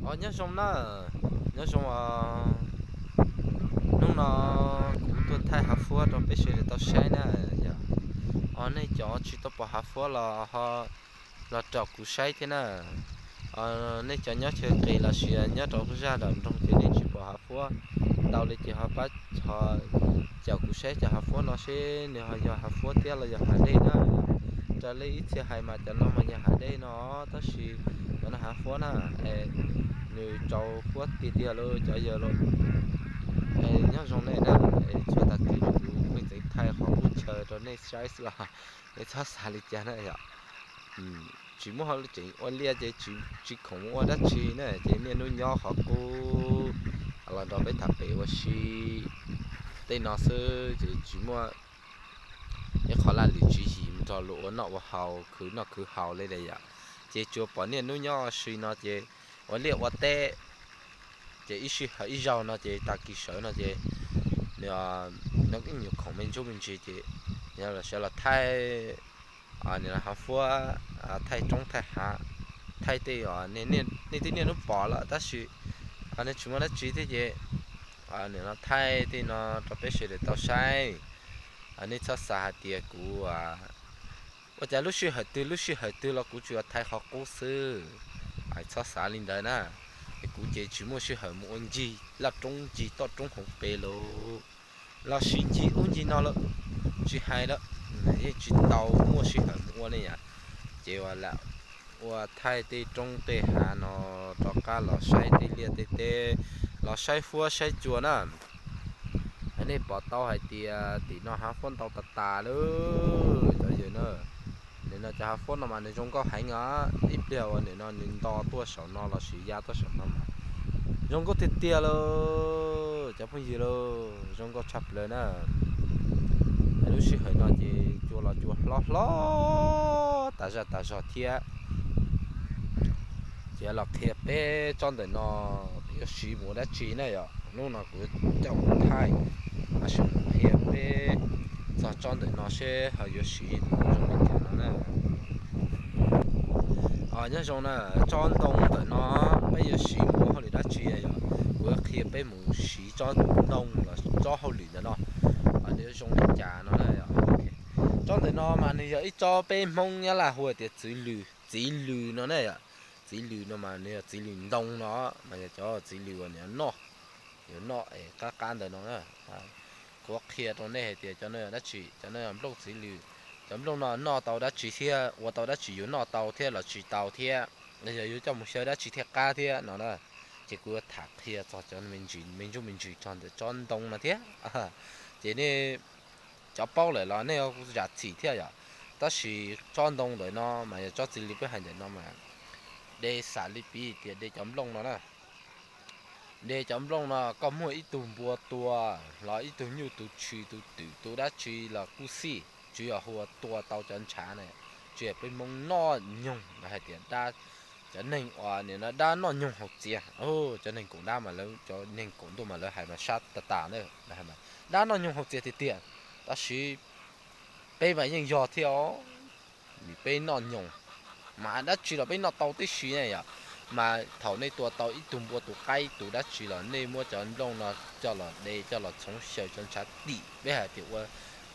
Os, nyob zoo na, nyob zoo os. Hnub no kuv tuaj thaij hav fuab rau peb sawv daws tau saib na. Yog os, nej cov tsis tau pom hav fuab los ho los raws kuv saib thiab na. Nej cov nyob chaw qis los sis nyob rau zaj nram nroog ces nej tsis pom hav fuab ntau li ces ho pab ho caum kuv saib cov hav fuab no seb nws ho yog hav fuab thiab los yog hav dej na. Raws li ib txhia hais mas cov no mas yog hav dej no, tab sis cov no hav fuab na. Nws tsaus fuab tiag tiag li cov yawg los. Nyob zoo nej na, txhua tag kis kuv pheej tseem thaij qhov qub chaw rau nej saib xwb os, nej txhob xav li cas na yom. Tsis muaj hauj lwm tseem ua liaj ces tsis khoom ua dab tsi na, ces niaj hnub nyob qhov qub los nrog peb tham pem ua si tej no xwb ces tsis muaj ib qho laj lim tswv yim nrog luag ua noj ua haus khwv noj khwv haus li yom. Ces tsuas pom niaj hnub nyob ua si no ces ua liaj ua teb, ces ib sij hawm ib zaug no ces tag kis sawv no ces nws ib nyuag khoom me ntsuj me ntsis ces sawv los thaij hav fuab, thaij roob thaij hav, thaij tej nej twb niaj hnub pom lawm tab sis nej tsis muaj dab tsi thiab ces nim no thaij tej no rau peb sawv daws tau saib. Nej txhob xav hais tias kuv ua cas lub sij hawm twg lub sij hawm twg los kuv tsuas thaij qhov qub xwb, txhob xav li ntawd na. Kuv ces tsis muaj sij hawm mus ua ncig laj roob ncig toj roob hauv pes lawm, los sis ncig ub ncig no lawm, tsis hais lawm, yeej tsis tau muaj sij hawm mus ua ne yom. Ces ua lam ua thaij tej roob tej hav no rov qab los saib tej liaj tej teb, los saib huab saib cua na. Nej pom tau hais tias tim no hav fuab ntau tas tas lawm cov yawg na. Nim no cov hav fuab no mas nws zoo nkauj heev os, ib pliag uas nim no nws nto tuaj saum no los sis ya tuaj saum no mas zoo nkauj tiag tiag lauj cov phooj ywg lauj, zoo nkauj tshaj plaws na. Lub sij hawm no ces cua los cua hlob hlob tas zaj tas zog thiab. Ces los qhia peb tsob ntawm no yuav siv mus ua dab tsi na yom. Hnub no kuv coj mus thaij, tab sis mus qhia peb txog tsob ntawm no seb ho yuav siv mus zoo li cas no na. Nyob zoo na, tsob ntoo ntawm no peb yuav siv mus ua hauj lwm dab tsi yom. Kuv yuav qhia peb mus siv tsob ntoo los tsob hauj lwm ntawm no nws yuav zoo li cas no na. Tsob ntawm no mas nws yog ib tsob peb Hmoob Nyab Laj hu tias txiv lws, txiv lws no na yom. Txiv lws no mas nws yog txiv lws ntoo no, mas yog cov txiv lws uas nws noj, yuav noj es qab qab ntawm no na. Kuv qhia rau nej hais tias cov no yog dab tsi, cov no yog nplooj txiv lws. Cov nplooj no noj tau dab tsi thiab ua tau dab tsi, yuav noj tau thiab los tsis tau thiab, yog yuav coj mus xyaw dab tsi thiaj qab thiab no na. Ces kuv yuav tham qhia txog cov me ntsis me ntsuj me ntsis txog ntawm tsob ntoo no thiab. Ces nej cov paub lawm los nej zam txim thiab yom. Tab sis tsob ntoo ntawm no mas yog tsob txiv lws peb hais ntawm no mas de xam li piv tias de cov nplooj no na. De cov nplooj no koj muaj ib tug npua tua los ib tug nyuj tus tshis tus twm tus dab tsi los kuj xij, tsuas yog hu ua tua tau cov ntshav na. Tsuas yog peb Hmoob noj nyoog los hais tias dab, cov neeg uas nim no dab noj nyoog haus txias, cov neeg koom dab mas lawv, cov neeg koom ntuj mas lawv hais mas sab tas tas na, lawv hais mas dab noj nyoog haus txias tiag tiag. Tab sis peb mas yeej yog thiab os, vim peb noj nyoos, mas dab tsi los peb noj tau tib si ne yom. Mas thaum nej tua tau ib tug npua tus qaib tus dab tsi los nej muab cov nplooj no coj los de coj los txhoov xyaw cov ntshav tim, peb hais tias ua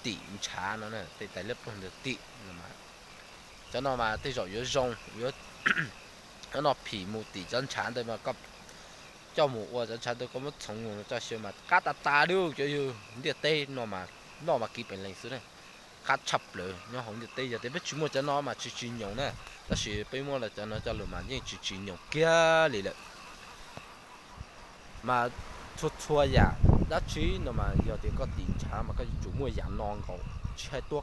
tim ntshav no, tej tais liab ploog ntawd tim no. Cov no mas tej zaum yuav zoo, cov no phim mus tim cov ntshav ntawd mas koj coj mus ua cov ntshav ntawd koj muab txhoov mus coj xyaw mas qab tas tas li cov yug ntiaj teb no mas, noj mas kiv peem lees xwb na. Qab tshaj plaws nyob hauv ntiaj teb, yog tias peb tsis muaj cov no mas tsis tsis nyoos na. Tab sis peb muab los cov no coj lus mas yeej tsis tsis nyoos kiag li lawm. Mas txhua txhua yam dab tsi no mas yog tias koj tim ntshav mas koj yuav tsum muaj yam no nkaus, tsis hais tua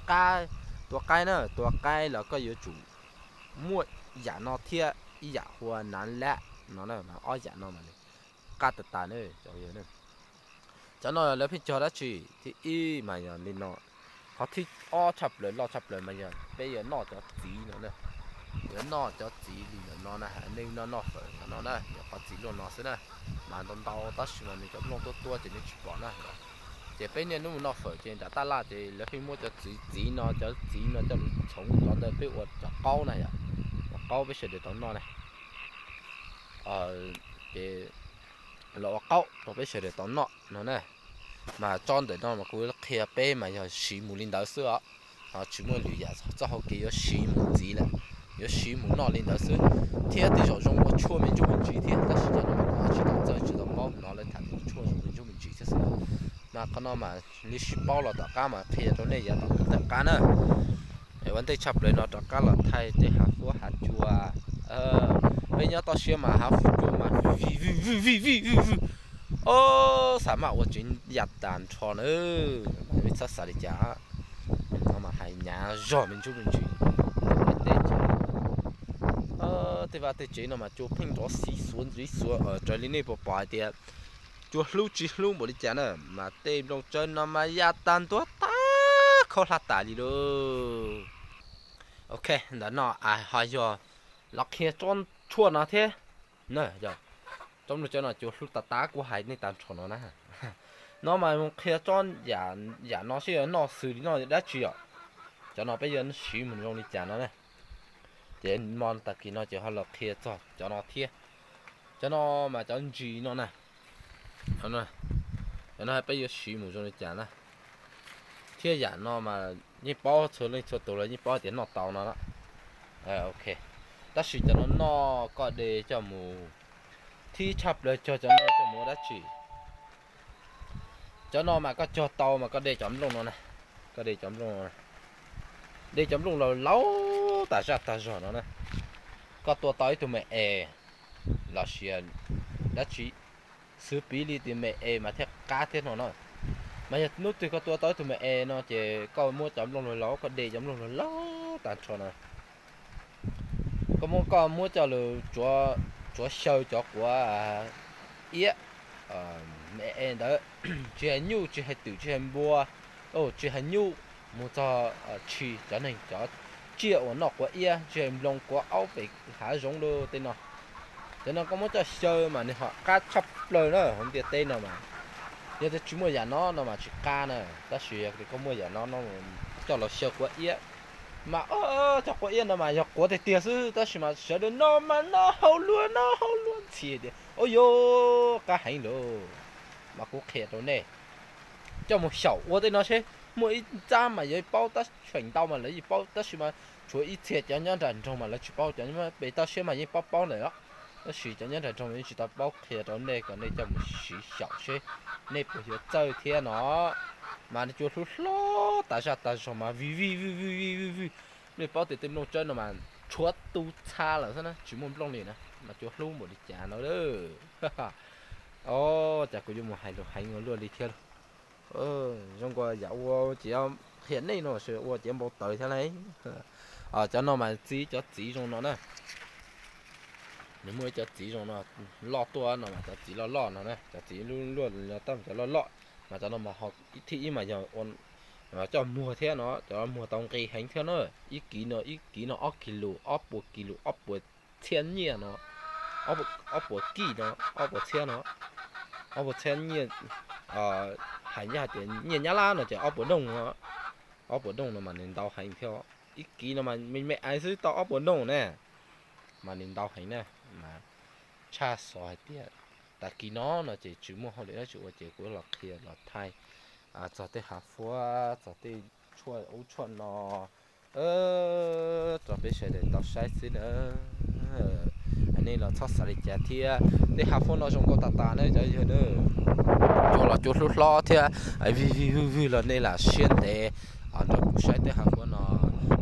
qaib, tua qaib na, tua qaib los koj yuav tsum muaj yam no thiab ib yam hu ua nav lab no, ob yam no mas qab tas tas na. Cov no lawv pheej cog dab tsi? Thib ib mas yog li no, qhov thib ob tshaj plaws loj tshaj plaws mas yog peb yuav noj cov txiv no na. Yuav noj cov txiv li ntawm no na, nej noj noj fawm ntawm no na, yog qhov txiv luaj no xwb na. Mas ntau ntau tab sis mas nws cov nplooj tuab tuab ces nej tsis pom na. Ces peb niaj hnub noj fawm ces nram tab laj ces lawv pheej muab cov txiv txiv no, cov txiv no coj lus txhoov cov ntawd peb ua cov qaub na yom. Cov qaub peb sawv daws tau noj na. ces los ua qaub rau peb sawv daws tau noj no na. Mas tsob ntawm no mas kuv qhia peb mas yog siv mus li ntawd xwb os. Tsis muaj lwm yam txoj hau kev yuav siv mus ntxiv lawm, yuav siv mus noj li ntawd xwb. Thiab tej zaum zoo ua tshuaj me ntsuj me ntsis thiab, tab sis cov no kuv tsis tau txawj tsis tau paub, hnov lawv tham tias tshuaj zoo me ntsuj me ntsis thiab xwb. Mas qhov no mas li sib paub los tom qab mas qhia rau nej yav tom ntej tom qab na. Ua ntej tshaj plaws no rov qab los thaij tej hav fuab hav cua. Peb nyob toj siab mas hav fuab cua mas vij vij vij vij vij vij vij, o, xav maj ua tsev ya tag nrho na. Txhob xav li cas, no mas hais hnyav zog me ntsuj me ntsis. Tej vaj tej tsev no mas cua pheej nrov xiv xuav ntxiv xuav, raws li nej puas pom hais tias cua hlub tsis hlub npaum li cas na, mas tej nplooj tsawb no mas ya tag ntuag tag khaub hlab tas li lauj. Ok, ntawm no ho yog los qhia tsob tshuaj no thiab. Tsob nplooj tsawb no cua hlub tas tas kuv hais nej tag nrho no na. No mas mus qhia tsob yam no seb yuav noj xws li noj dab tsi os. Cov no peb yuav siv mus zoo li cas no na. Ces hmo tag kis no ces ho los qhia txog cov no thiab. Cov no mas cov ntsis no na. Cov no peb yuav siv mus zoo li cas na. Thiab yam no mas yeej paub txhua leej txhua tus los yeej paub tias noj tau no. Ok, tab sis cov no noj koj de coj mus, thib tshaj plaws cog cov no coj mus ua dab tsi? Cov no mas koj cog tau mas koj de cov nplooj no na, koj de cov nplooj, de cov nplooj laus laus tas zaj tag zog no na, koj tua tau ib tug me es los sis dab tsi, xwv piv li tias me es mas thiaj qab thiab no na. Mas yog hnub twg koj tua tau ib tug me es no ces koj muab cov nplooj laus laus, koj de cov nplooj laus laus tag nrho no, koj muab, koj muab coj los tsuav xyaw cov quav iab me es ntawd, tsis hais nyuj tsis hais twm tsis hais npua, tsis hais nyuj, mus txog tshis cov neeg cov tsiaj uas noj quav iab tsis hais nploos quav aub pem hav zoov lawm tej no. Cov no koj muab coj xyaw mas nws ho qab tshaj plaws na hauv ntiaj teb no mas. Yog tias tsis muaj yam no no mas tsis qab na, tab sis yog tias koj muaj yam no no coj los xyaw quav iab mas, cov quav iab no mas yog quav tiag tiag xwb tab sis mas sawv daws noj mas noj haus luag noj haus luag ntxhi tias ua yuav qab heev lawm. Mas kuv qhia rau nej coj mus xyaum ua tej no seb, muaj ib ntxab mas yuav paub, tab feem ntau mas lawv yeej paub tab sis mas tshuav ib txhia cov nyob nram nroog mas lawv tsis paub, cov nyob pem toj siab mas yeej paub paub ntawm os. Tab sis cov nyob nram nroog mas yeej tsis tau paub, qhia rau nej kom nej coj mus siv xyaum seb nej puas yuav txawj thiab no. Mas cua hlub hlob tas zaj tas zog mas vij vij vij vij vij vij vij. Nej paub tias tej nplooj tsawb no mas tshuav tu txha lawm xwb na, tsis muaj nplooj li na, mas cua hlub npaum li cas no. Os, cas kuv yuav mus hais lus heev ua luaj li thiab lauj. Zoo nkaus yam ua ces qhia nej no ua ces npau taws thiab lauj. Cov no mas txiv, cov txiv zoo no na. Nws muaj ib cov txiv zoo no, loj tuaj no mas cov txiv loj loj no na, cov txiv luaj luaj no tab cov loj loj. Mas cov no mas ho thib ib mas yog coj muag thiab no, cov muag tau nqi heev thiab na. Ib kiv no, ib kiv no ob kis lus, ob puas kis lus, ob puas txhiab nyiaj no, ob puas kij no, ob puas txhiab no, ob puas txhiab nyiaj, hais tias nyiaj Nyab Laj no ces ob puas dooj no, ob puas dooj no mas nws ntau heev thiab. Ib kiv no mas me me ais xwb tau ob puas dooj na, mas nws ntau heev na. Mas tshaj xov hais tias tag kis no no ces tsis muaj hauj lwm dab tsi ua ces kuv los qhia los thaij txog tej hav fuab, txog tej tshuaj ub tshuaj no rau peb sawv daws tau saib xwb na. Nej los txhob xav li cas thiab, tej hav fuab no zoo nkauj tas tas na cov yawg na. Cua los cua hlub hlob thiab, vij vij vwj vwj los nej lam siab ntev nrog kuv saib tej hav fuab no.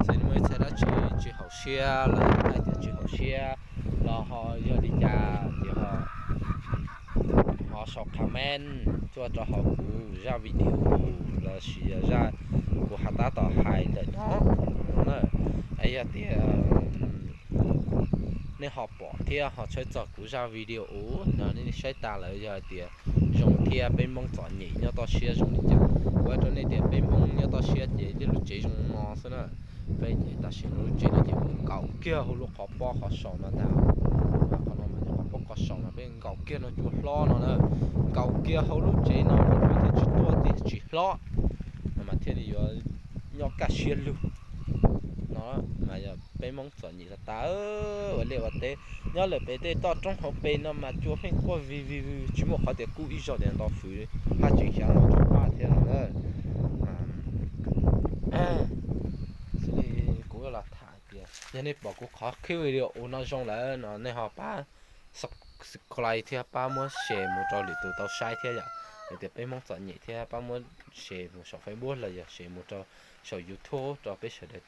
Txawm nej muaj ib txhia dab tsi tsis haum siab los hais tias tsis haum siab los ho yog li cas ces ho sau comment tuaj rau hauv kuv zaj video los sis yog zaj kuv ho tab tom hais ntawm no na. Es yog tias nej ho pom thiab ho tshawb txog kuv zaj video no, nej saib tas lawm yog hais tias zoo thiab peb Hmoob txom nyem nyob toj siab zoo li cas. Kuv hais rau nej tias peb Hmoob nyob toj siab ces tej lub tsev zoo no xwb na. Peb ces tam sim no lub tsev no ces nkaum kiag hauv lub qhov pob qhov saum no ntag. Qhov no mas yog qhov pob qhov saum no peb nkaum kiag no cua hlob no na. Nkaum kiag hauv lub tsev no cua thiaj tsis tuaj thiaj tsis hlob no mas thiaj li yuav nyob kaj siab lug no. Mas yog peb Hmoob txom nyem tas tas, ua liaj ua teb. Nyob lawm pem tej toj roob hauv pes no mas cua pheej quaj vig vig vig, tsis muaj qhov tias kub ib zaug tias nto fwv, haj tseem xyav los rau paj thiab no na. Xws li kuv los tham tias yog nej pom kuv qhov clip video no zoo lawm no nej ho pab subscribe thiab pab muab share mus rau lwm tus tau saib thiab yom. Hais tias peb Hmoob txom nyem thiab pab muab share mus saum Facebook los yog share mus rau saum YouTube rau peb sawv daws